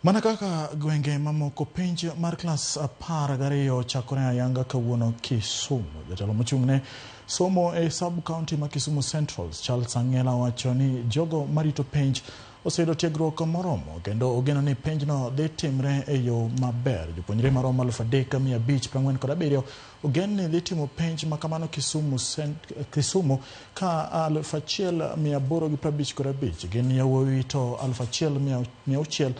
Mana kaka gwenge mamoko, penj mar klas 12 ochakore ayanga kawuono Kisumu. Jatelo mochung'ne somo e sub county ma Kisumu Central, Charles Ang'ela, wacho ni jogo marito penj oseyudo tiegruok moromo kendo ogeno ni penjno dhi timre e yo maber. Jopuonjre maromo 3547 ogen ni dhi timo penj makamano Kisumu, Kisumu ka 1855 gin yawuowi to 1692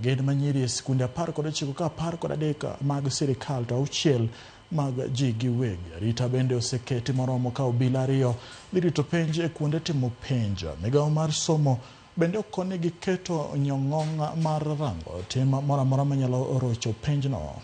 gin manyiri e skunde 19 ka 13 mag sirikal to 6 mag ji giwegi. Arita bende oseketi moromo ka obila 2 dhi rito penj e kuonde timo penj. Migawo mar somo bende okonegi keto nyong'ong' mar rango tim moro amora manyalo rocho penjno.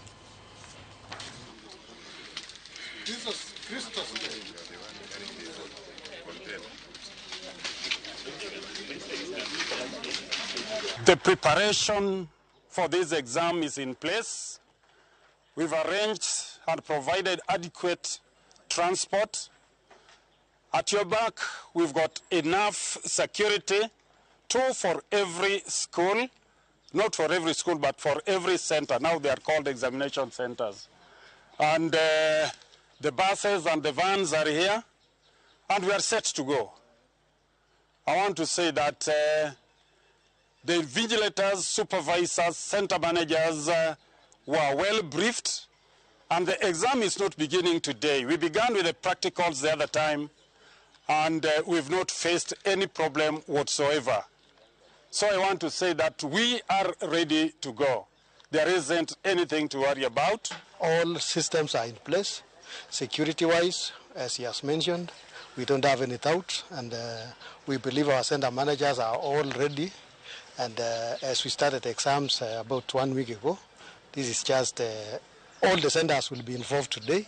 The preparation for this exam is in place. We've arranged and provided adequate transport. At your back, we've got enough security, 2 for every school, not for every school, but for every center. Now they are called examination centers. And the buses and the vans are here, and we are set to go. I want to say that the invigilators, supervisors, center managers were well briefed, and the exam is not beginning today. We began with the practicals the other time, and we've not faced any problem whatsoever. So I want to say that we are ready to go. There isn't anything to worry about. All systems are in place, security-wise, as he has mentioned. We don't have any doubt, and we believe our center managers are all ready. And as we started exams about 1 week ago, this is just all the centers will be involved today.